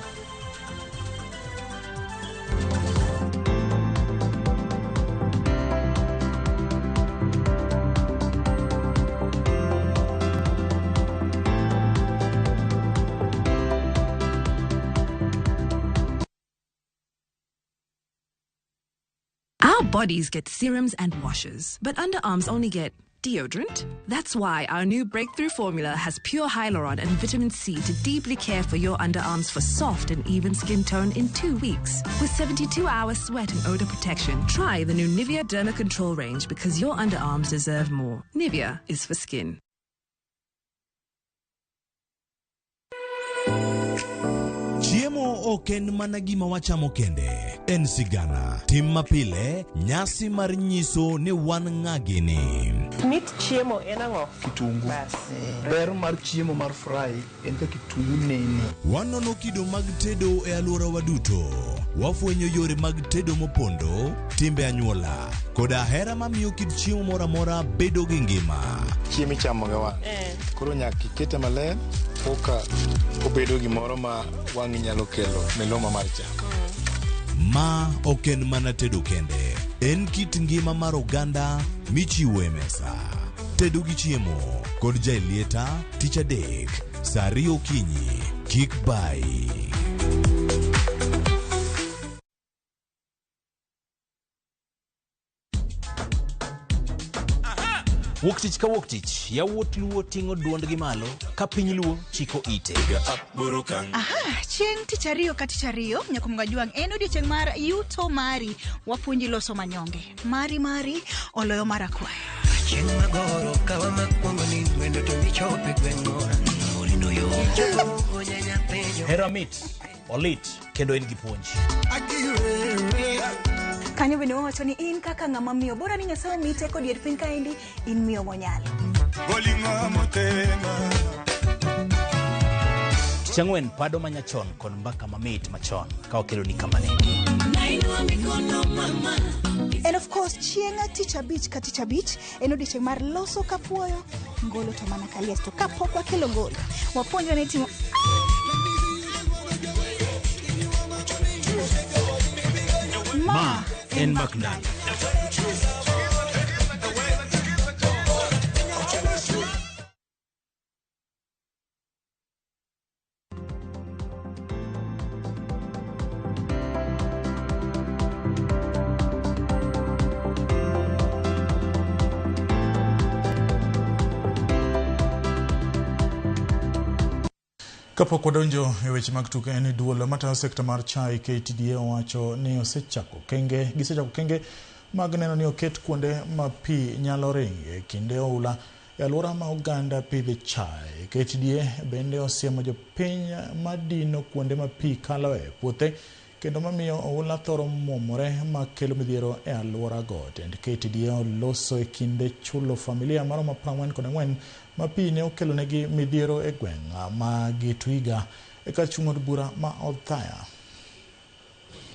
Our bodies get serums and washes, but underarms only get deodorant. That's why our new breakthrough formula has pure hyaluron and vitamin C to deeply care for your underarms for soft and even skin tone in 2 weeks. With 72-hour sweat and odor protection, try the new Nivea Derma Control range because your underarms deserve more. Nivea is for skin. Chiemo ok en mana gima wachamo kende, en sigana, tim mapile, nyasi mar nyiso ni wan ng'a gini. Mit chiemo en ang'o? Kitungu. Bas. Ber mar chiemo mar fry en ka kitungu nene. Wanono kido mag tedo e alworawa duto. Wafwenyo yore mag tedo mopondo, timbe anyuola, koda hera mamiyo kit chiemo moro amora bedo gi ngima. Chiemo ichamo gi wang'. Koro nyaka ikete maler koka obedo gimoro ma wang'i nyalo kelo miluma mar chamo. Ma ok en mana tedo kende, en kit ngima mar oganda michiwo e mesa. Tedo gi chiemo kod Jaelieta tich adek saa 2 okinyi. Kik bai. Wuok tich ka wuok tich, yawuot Luo ting'o duondgi malo ka piny Luo chiko ite. Aha, chieng' tich ariyo ka tich ariyo nyakumga jwang' en odiochieng' mar yuto mari wapuonji loso manyonge mari mari oloyo mar akwaya. Chieng' magoro kawa makwongo ni wendo to michope gweng'wa orindo yo Hera mit, olit kendo en gi puonj. Kanyo bende wawacho ni in kaka ng'ama miyo bora ni Nyasaye omiyi teko dier piny kaendi in miyo monyalo. Tich ang'wen pado manyachon kod mbaka mamit machon ka wakeloni kamane. And of course chieng' tich abich ka tich abich en odiochieng' mar loso kapuoyo ngolo to mana kalies to kapok wakelo ngolo wapuonjwa ni timo Ma en Mbak Ndalo. Kapok wadonjo e weche mag tuke en ni duol matayo sekta mar chai KTDA owacho ni osechako kenge gisechako kenge mag neno ni oket kuonde ma pi nyalo ringe e kinde oula e alwora ma oganda pidhe chai. KTDA bende osiemo jopiny madino kuonde ma pi kaloe puothe kendo mamiyo oula thoro muomore makelo midhiero e alworago. Tend KTDA oloso e kinde chulo familia maromo 44 ma pi ne okelonegi midhiero e gweng' ma Gitwiga e kar chung' od bura ma Othaya.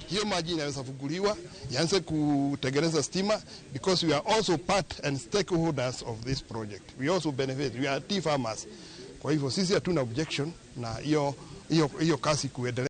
Hiyo maji inaweza funguliwa ianze kutengeneza stima because we are also part and stakeholders of this project. We also benefit. We are tea farmers. Kwa hivyo sisi hatuna objection na hiyo hiyo hiyo kazi kuendelea.